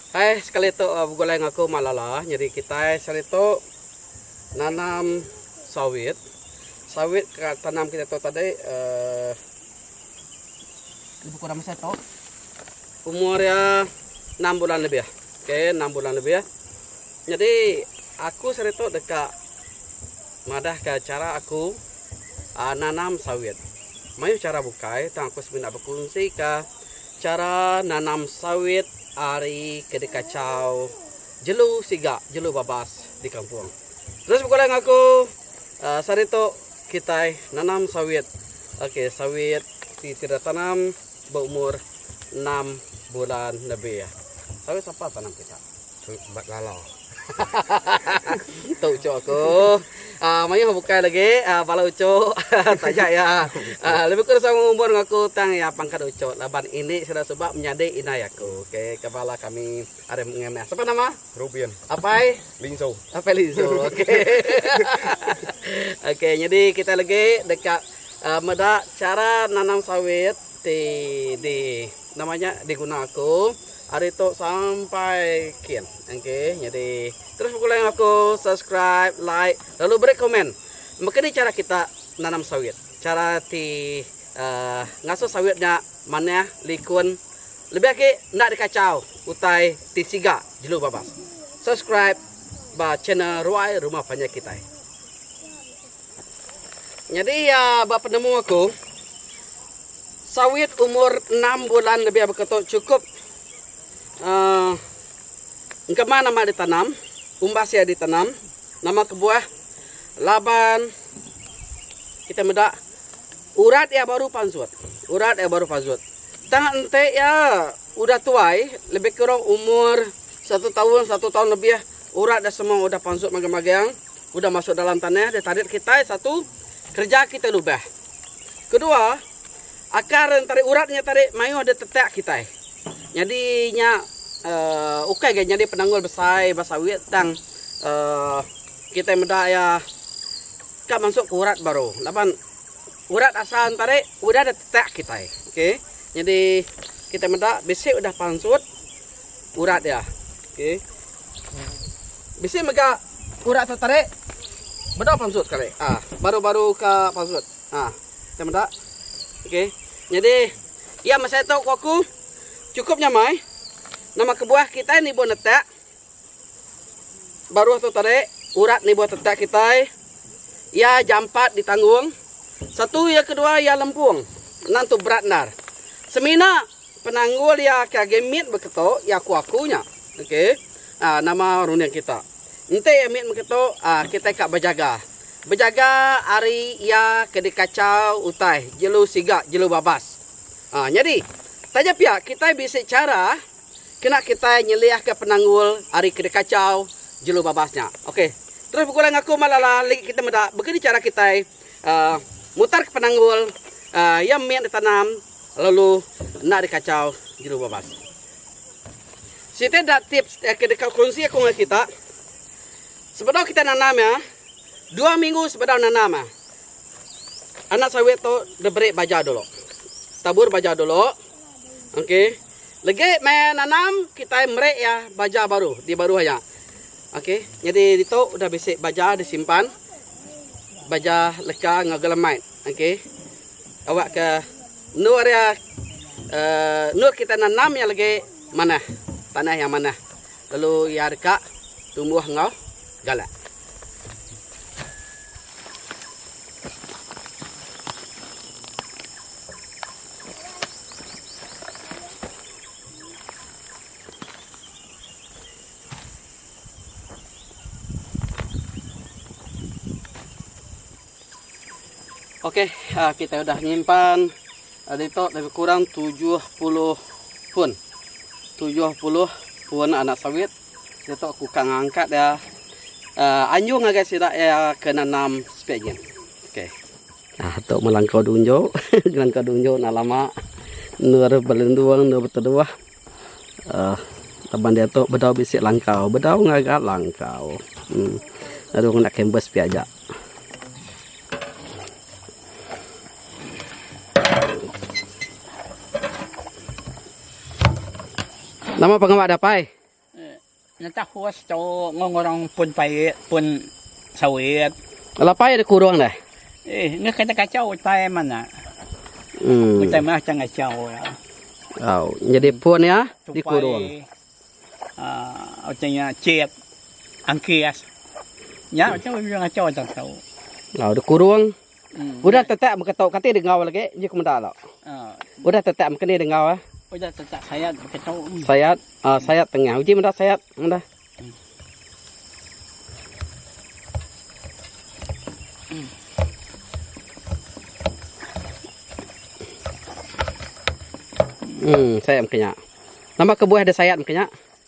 Hai sekali tu begulai enggau aku Malala nyadi kitai sehari tu nanam sawit. Sawit ka tanam kitai tu tadi uhh lebih kurang masa tu umur iya enam bulan lebih. Okay enam bulan lebih. Nyadi aku sehari tu deka madah ka chara aku uhh nanam sawit. Mayuh chara bukai tang aku semina bekunsi ka Chara nanam sawit ari ke dikachau jelu siga jelu babas di kampung. Terus begulai enggau aku sehari tu kitai nanam sawit. Okey sawit ti ti tanam beumur enam bulan lebih. Sawit sapa tanam kita? Bat lala. Tu uchu aku. Uh, mayuh bukai lagi uh, bala uchu taja ya. Uh, lebih kurang sama umur dengan aku tang ya pangkat uchu laban ini sudah sebab menyadi indai aku. Okey, ke bala kami ari mengemeh. Siapa nama? Rubin. Apai? Lingso. Apai Lingso. Okey. Okey, jadi kita lagi dekat uh, meda cara nanam sawit ti di nama nya diguna aku ari tu sampai kin ok nyadi terus begulai enggau aku subscribe like lalu beri komen meka ni chara kita nanam sawit chara ti uhh ngasuh sawit nya manah likun lebih agi enda dikachau utai ti siga jelu babas subscribe ba channel ruai rumah panjai kitai. Nyadi iya ba penemu aku, sawit umur enam bulan lebih baka tu chukup uhh engkeman amat ditanam, umbas iya ditanam. Nama kebuah laban kita meda urat iya baru pansut, urat iya baru pansut. Tang enti iya udah tuai lebih kurang umur satu taun, satu taun lebih urat iya semua udah pansut magang-magang. Udah masuk dalam tanah dia tarit kitai satu kerja kitai lubah. Kedua, akar nya tadi urat nya tadi mayuh deh tetak kitai. Nyadi nya uhh ukai ga nyadi penanggul besai ba sawit tang uhh kitai meda iya ka masuk ke urat baru laban urat asal ne tadi udah deh tetak kitai. Okay nyadi kitai meda bisi udah pansut urat iya. Okay. Bisi mega urat tu tarik bedau pansut sekali. Ah, baru-baru ka pansut. Ah, kita meda. Okey. Nyadi iya mesai tu ku aku cukup nyamai. Nama kebuah kitai nibuh netak baruh tu tarik urat nibuh tetak kitai iya jampat ditanggung. Satu iya kedua iya lempung. Endang tu berat endar. Semina Penanggul iya ke agi mit beketo iya ku aku nya. Okey. Aa nama runding kita. Enti iya mit beketo aa kitai ka bejaga. Bejaga ari iya ke dikachau utai jelu siga jelu babas. Aa nyadi taja pia kitai bisi chara kena kitai nyeliahka penanggul ari ke dikachau jelu babas nya. Okey. Terus begulai enggau aku malala legi kita meda baka ni chara kitai aa mutarka penanggul aa iya mit ditanam. Lalu enda dikachau jelu babas. Siti da tips ke deka kongsi aku enggau kita, sebedau kita nanam iya, dua minggu sebedau nanam iya, anak sawit tu diberi baja dulu. Tabur baja dulu. Okey. Legi maya nanam kitai meri iya baja baru di baruh iya. Okey, nyadi ditu udah bisi baja disimpan. Baja leka enggau gelemai. Okey. Awak ke endur iya uhh endur kita nanam iya lagi manah tanah yang manah lalu iya deka tumbuh enggau galak. Okey, kita udah nyimpan ditu lebih kurang 70 pun. 70 pun anak sawit. Ditu aku ka ngangkat iya anjung ngagai sida iya ke nanam sepiak nyin. Okey. Ah tu melangkau dunjo, melangkau dunjo enda lama endur belindung endur beteduh. Uhh laban diatu bedau bisi langkau, bedau ngaga langkau. Uhh lalu ngena canvas pia aja. Nama pengawa da pai? Nentah hos tu ngorong pun pait pun sawit. Lapai ada kurung deh. Eh, nge kena kacau utai mana. Utai mah macam kacau ya. Oh, jadi pun ya dikurung. Uh, utai nya cit angkis. Nya macam ujung kacau macam tu. Oh, dikurung. Udah tetak beketok kati dengau lagi je ku meda tu. Udah tetak mekeni dengau ah. Udah tetak sayat beketok. Sayat uh, sayat tengah. Uji meda sayat meda. Hmm, sayat mekenya. Nama kebuah ada sayat mekenya?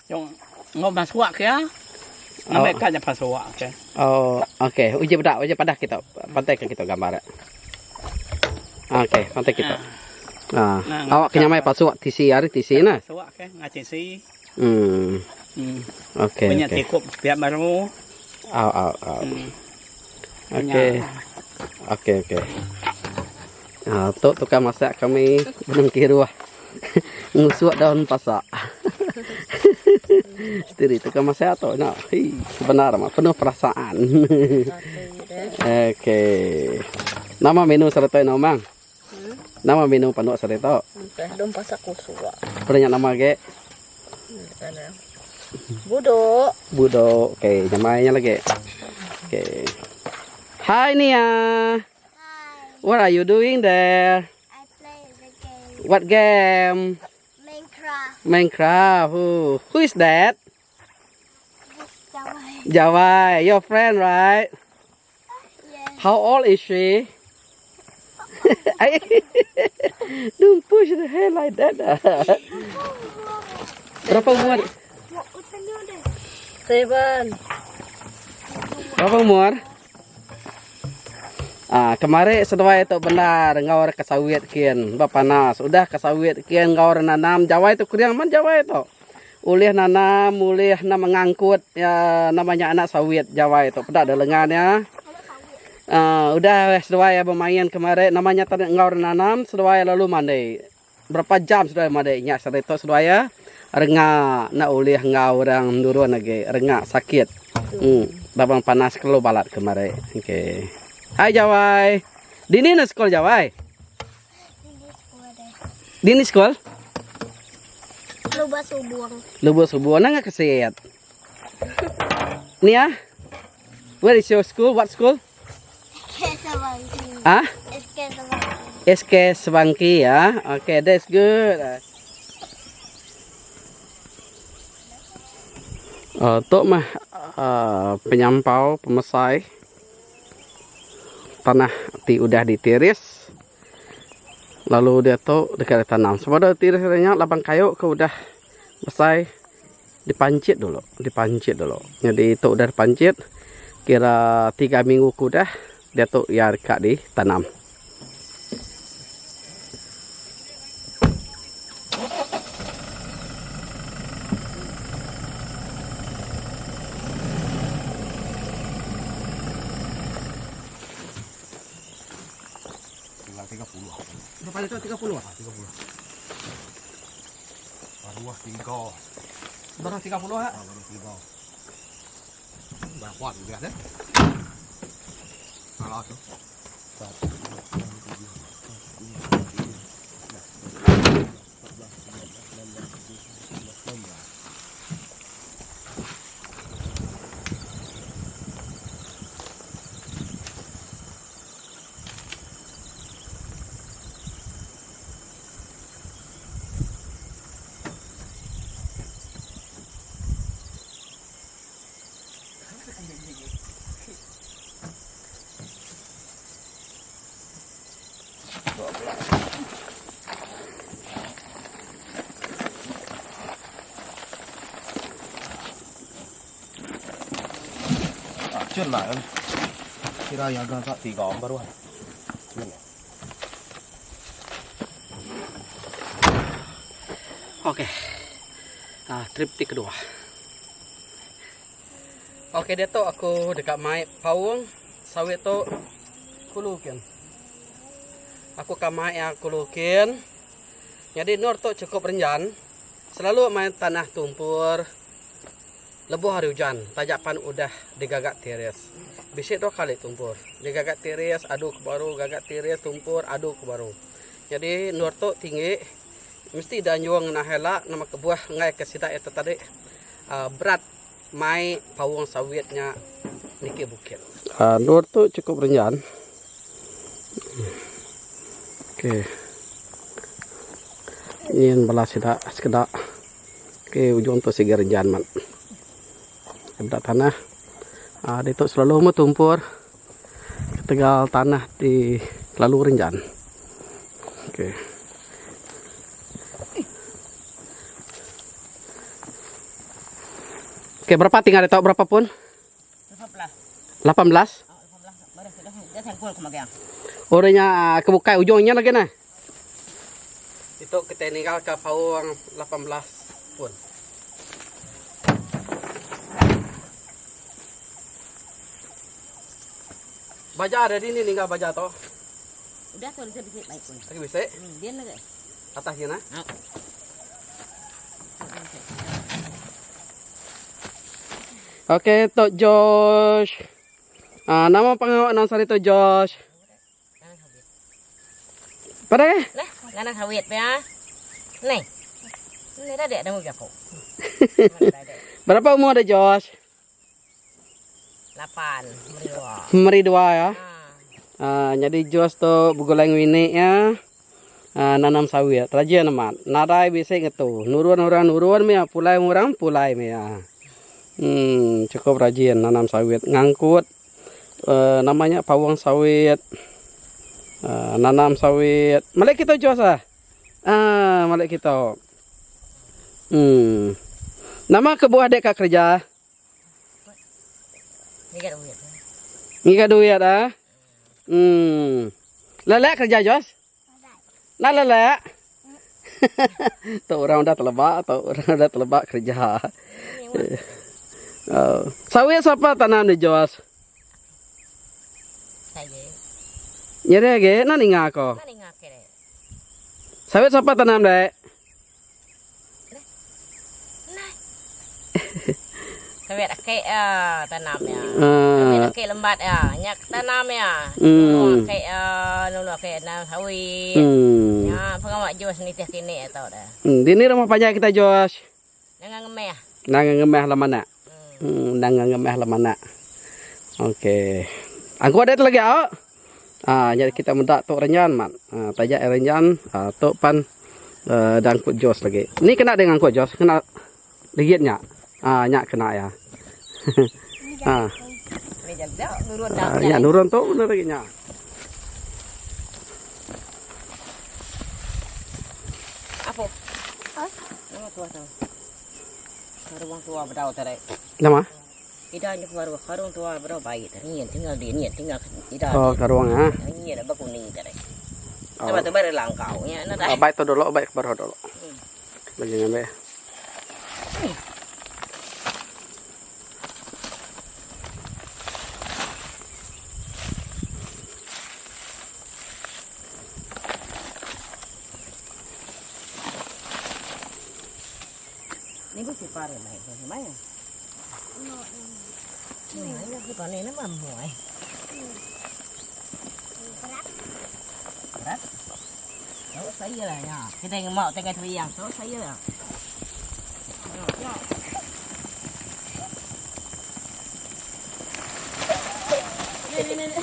Yung ngau masuk ke ya? Ngambil kat je pasuk ke. Oh, okey. Uji peda, uji padah kita. Pantai ke kita gambar. Okey, pantai kita. Ah. Awak ke nyamai pasuk tisi hari tisi nah. Pasuk ke ngah tisi. Okey. Punya tikup piak baru. Au au au. Okey. Okey okey. Ah, tu tukang masak kami benung kiruh. Ngusuk daun pasak. Setiri tukang masak tu nak. Hei, sebenar mah penuh perasaan. Okey. Nama menu serta ina umang? Nama menu panu serta? Daun pasak kusuk. Pernah nama ge? Budok. Budok. Okey, nyamai nya lagi. Okey. Hi Nia. Hi. What are you doing there? I play the game. What game? Minecraft. Minecraft. Who is that? This Jawai. Jawai, your friend, right? Yes. How old is she? Don't push the hair like that. Berapa umur? Seven. Berapa umur? Ah, kemari seduai tu bendar enggau orang ke sawit kin ba panas. Udah ke sawit kin enggau orang nanam jawai tu kering amat jawai tu. Ulih nanam, ulih nama ngangkut ya nama nya anak sawit jawai tu peda da lengan iya. Ah, udah seduai bemain kemari nama nya enggau orang nanam seduai lalu mandi. Berapa jam seduai madi nya saritu seduai iya renga enda ulih enggau orang nurun agi renga sakit em laban panas kelalu balat kemari. Okey. Hai Jawai. Dini ne sekul Jawai? Dini sekul? Lubuk Subung. Lubuk Subung nang kesit. Nia? Where is your school? What school? SK Sebangki. Ah? SK Sebangki. SK Sebangki ya. Okay, that's good. Uh, tu mah uh, penyampau pemesai tanah ti udah ditiris lalu dia tu deka ditanam. Sebab tiris nya laban kayu ke udah besai Dipancit dulu, dipancit dulu. Nyadi tu udah dipancit kira tiga minggu ke udah diatu iya deka ditanam. Berapa itu? 30? 30. Baru tiga. Baru 30 ha? Baru tiga. Berapa juga deh? Salah tu. 1, 2, 3, 4, 5, 6, 7, 14, 15, 16, 17, 18. Okey. Ah, trip ti kedua. Okey diatu aku deka mai paung sawit tu kulu kin. Aku ka mai iya kulu kin. Nyadi endur tu chukup renjan. Selalu mai tanah tumpur. Lebuh hari ujan taja pan udah digaga tiris. Bisi dua kali tumpur. Digaga tiris adu ke baru gaga tiris tumpur adu ke baru. Nyadi endur tu tinggi mesti dianjung ngena hela nama kebuah enggai ke sida iya tu tadi uhh berat mai paung sawit nya niki bukit. Endur tu chukup renjan. Okey. Nyin bala sida sekeda. Okey ujung tu sigi renjan mat. Meda tanah uhh ditu selalu meh tumpur ketegal tanah ti kelalu renjan. Okey. Okey berapa tinggal ditu berapa pun? 18. Orang nya ke bukai ujung nya lagi nah. Itu kita ninggal ke paung 18 pun. Baja ada di ni ninggal baja tu. Udah tu bisa bisa baik pun. Lagi bisa? Dia lagi. Atas ni nah. Okey, Tok Josh. Ah, nama pengawak nang sari Tok Josh? Pada eh? Lah, lanang sawit pe ah. Ni. Ni dah dek dah mu jaku. Berapa umur dia Josh? 8, meri dua. Meri dua ya. Ah, jadi Josh tu begulai ngini ya. Ah, nanam sawit. Rajin amat. Nadai bisi ngetu. Nurun orang nurun mia, pulai orang pulai mia. Hmm, cukup rajin nanam sawit. Ngangkut uh, namanya pawang sawit. Uh, nanam sawit. Malik kita Josh ah. Ah, malik kita. Hmm. Nama kebuah dek ka kerja? Ngiga duit. Ngiga duit ah. Hmm. Lelek kerja Jos? Nak lelek? Tu orang udah telebak, tu orang udah telebak kerja. Oh. Sawit siapa tanam ni Jos? Saya. Nyeri lagi, nak ninga ko. Nak ninga ke. Sawit siapa tanam dek? Sawit ake ya tanam ya. Sawit ake lembat ya. Nya tanam ya. Ake ya nulu ake tanam sawit. Nya pengawa Jos nitih kini atau dah. Dini rumah panjai kita Jos. Nanga ngemeh. Nanga ngemeh lah mana. Nanga ngemeh lah mana. Okey. Aku ada lagi au. Ah jadi kita meda tok renjan mat. Ah taja renjan ah tok pan uh, dangkut Jos lagi. Ni kena dengan angkut Jos, kena ligit nya. Ah nya kena ya. ah. Nya nurun tu benar lagi nya. Apa? Nama tua tu. Karung tua bedau tadi. Nama? Ida nya baru karung tua bedau baik tadi. Nyen tinggal di nyen tinggal ida. Oh, karung ah. Nyen ada kuning tadi. Oh. Sebab tu baru langkau nya nak dah. Baik tu dulu, baik baru dulu. Bagi ngambil. Ni bu si pare mai, mai. Berat. Tahu saya lah ya. Kita yang mau tengah teriang, tahu saya lah. Ni ni ni.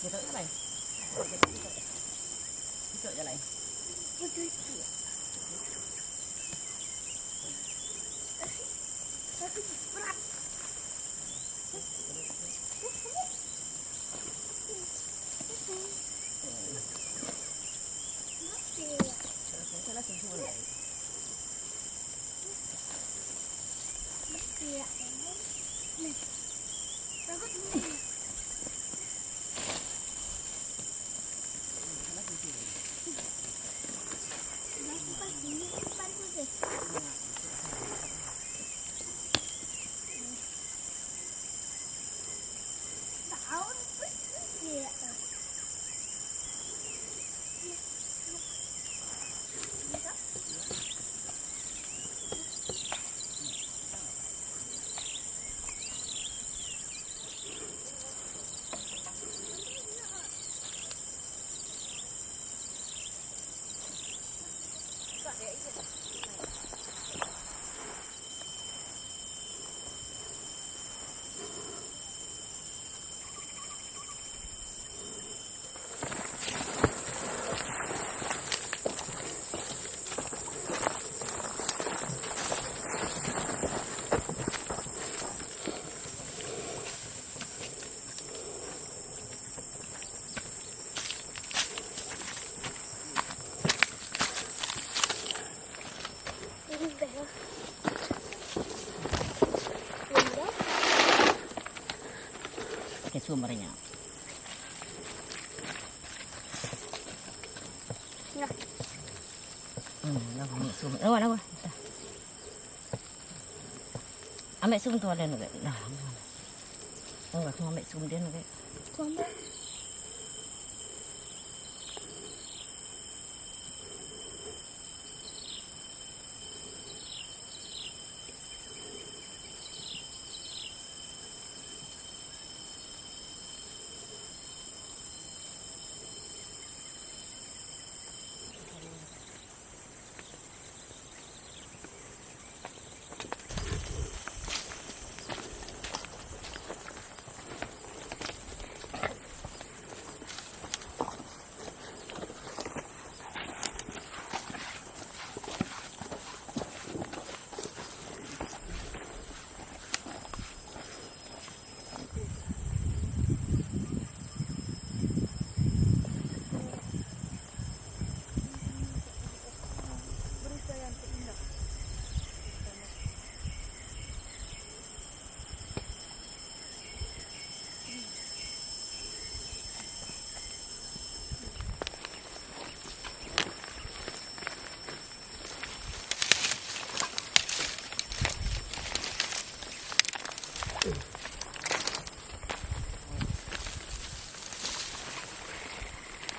Kita jalan. Kita jalan. Ke sumber nya. Nah. Sum. Lawa lawa. Ambil sum tu ada nak. Nah. Oh, aku ambil sum dia nak. Aku ambil.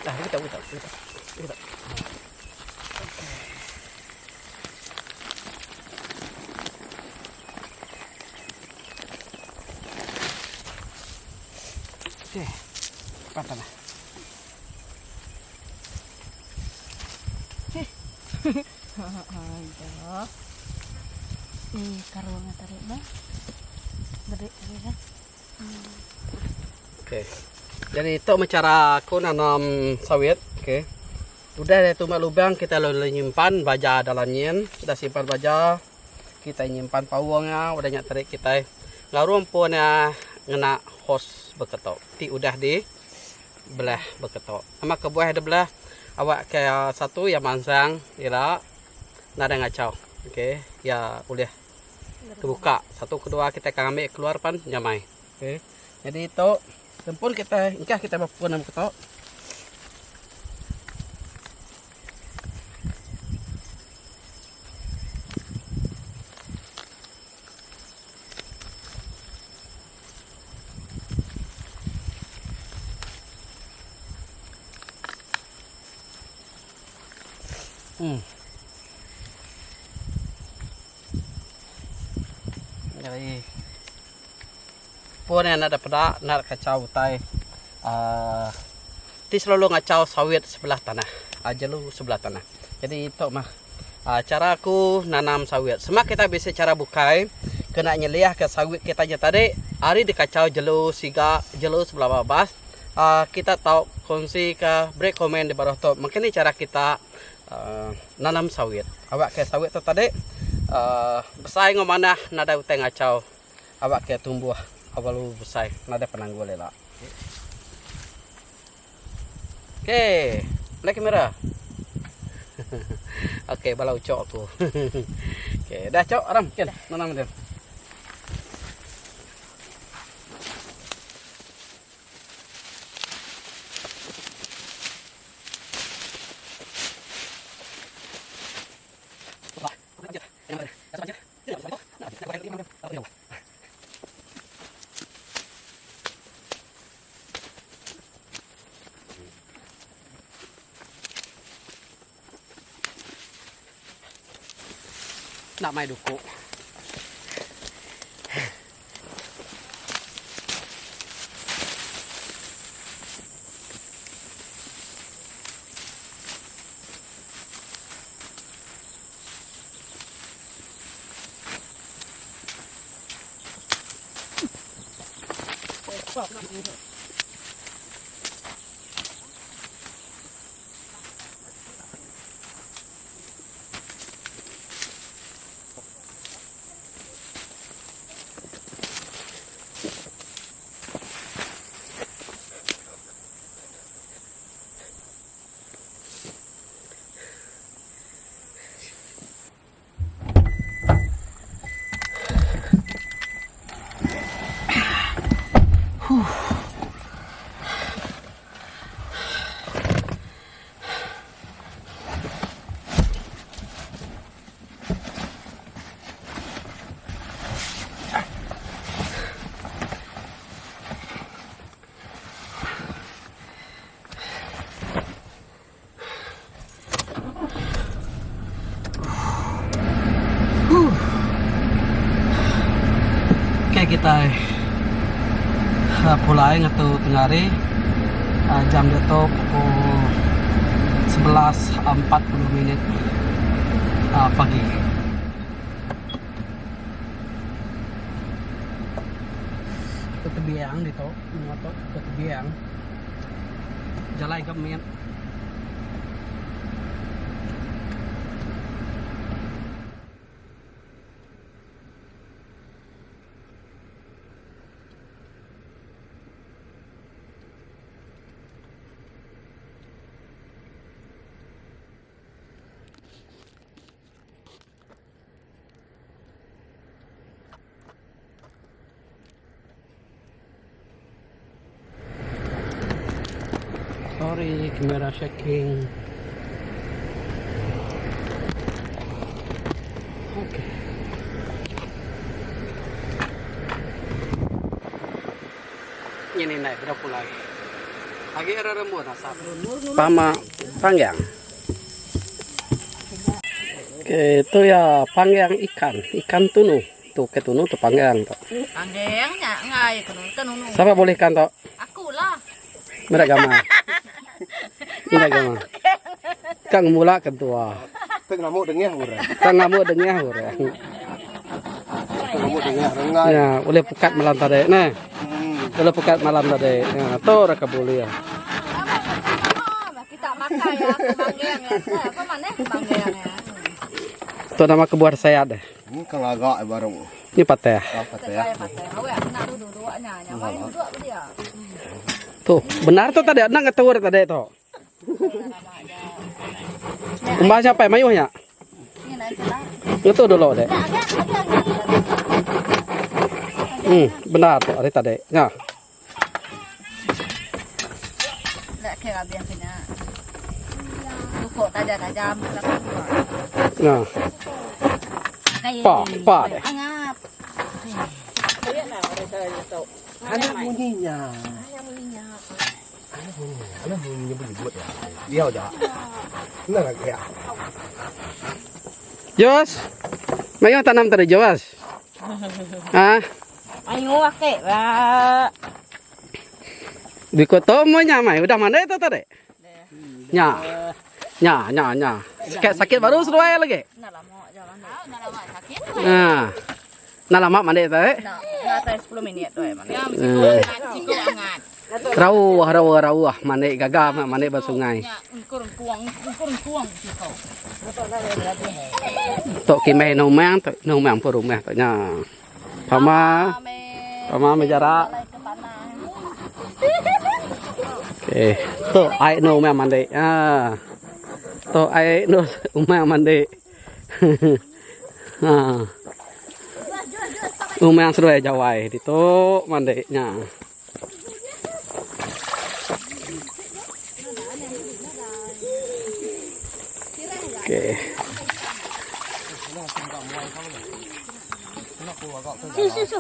Dah, kita kita kita. Kita. Okey. Patah lah. Aduh. Ih, karung tarik ba? Beri ni lah. Okey. Jadi tu macam cara aku nanam sawit, okey. Udah dia tumbak lubang kita lalu nyimpan baja dalam nyin, udah simpan baja, kita nyimpan pawangnya, udah nyak tarik kita. Lalu pun ya ngena hos beketok. Ti udah di belah beketok. Sama kebuah ada belah awak ke satu yang mansang ila nada ngacau. Okey, ya boleh terbuka. Satu kedua kita akan ambil keluar pan nyamai. Okey. Jadi tu tempun kita ingkah kita berpun nama ketok. Jadi pun yang nak peda nak kacau utai uh, ti selalu ngacau sawit sebelah tanah, uh, jelu sebelah tanah. Jadi itu mah uh, cara aku nanam sawit. Semak kita bisa cara bukai kena nyeliah ke sawit kita je tadi hari dikacau jelu siga jelu sebelah babas. Kita tahu kongsi ke break komen di bawah tu. Mungkin ni cara kita nanam sawit. Awak ke sawit tu tadi besar ngau mana nada utai ngacau. Awak ke tumbuh awal besar nada penanggul elak. Okey, mana kamera? Okey, bala ucok aku. Okey, dah cok aram ken nanam dia. Enda mai duku. Okay kitai pulai ngetu tengah hari jam diatu pukul 11.40 minit pagi. Tebiang ditu menua tu tebiang jalai ga mit. Sorry, camera shaking. Okay. Ini naik berapa pulai. Lagi era rembun asap. Pama panggang. Okey, tu ya panggang ikan, ikan tunu. Tu ke tunu tu panggang tu. Panggang nya ngai ke tunu. Siapa boleh ikan tu? Aku lah. Meda gama. Meda gama. Kang mula ke tua. Kang ngamuk dengah orang. Kang ngamuk dengah orang. Kang ngamuk dengah rengai. Ya, boleh pukat malam tadi nah. Boleh pukat malam tadi. Ya, tu raka boleh ya. Kita makan ya, panggang ya. Apa mana panggang ya. Tu nama kebuah saya deh. Ini kang agak baru. Ini patah. Ah, patah. Tu, benar tu tadi nak ketua tadi tu. Umbah siapa mayuhnya? Ngetu dulu dek. Benar tu ari tadi. Nya. Nya. Pa, pa deh. Anak bunyinya. Anak bunyinya. Anak bunyinya bunyi buat ya. Dia aja. Nah, ya. Jos. Mayuh tanam tadi Jos. Ha? Mayuh ake ba. Di kota mu nya mai udah mandi tu tadi. Nya. Nya nya nya. Sakit sakit baru seduai lagi. Enda lama jalan. Enda lama sakit. Ha. Enda lama mandi tu. Enda atai 10 minit tu mandi. Rauh rauh rauh mandi gaga mandi ba sungai. Tu kimai numang tu numang pun rumah tu nya. Pama pama menjara. Okey, tu ai nu umang mandi. Ha. Tu ai nu umang mandi. Ha. Umang seduai jawai ditu mandi nya. Okey. Su su su.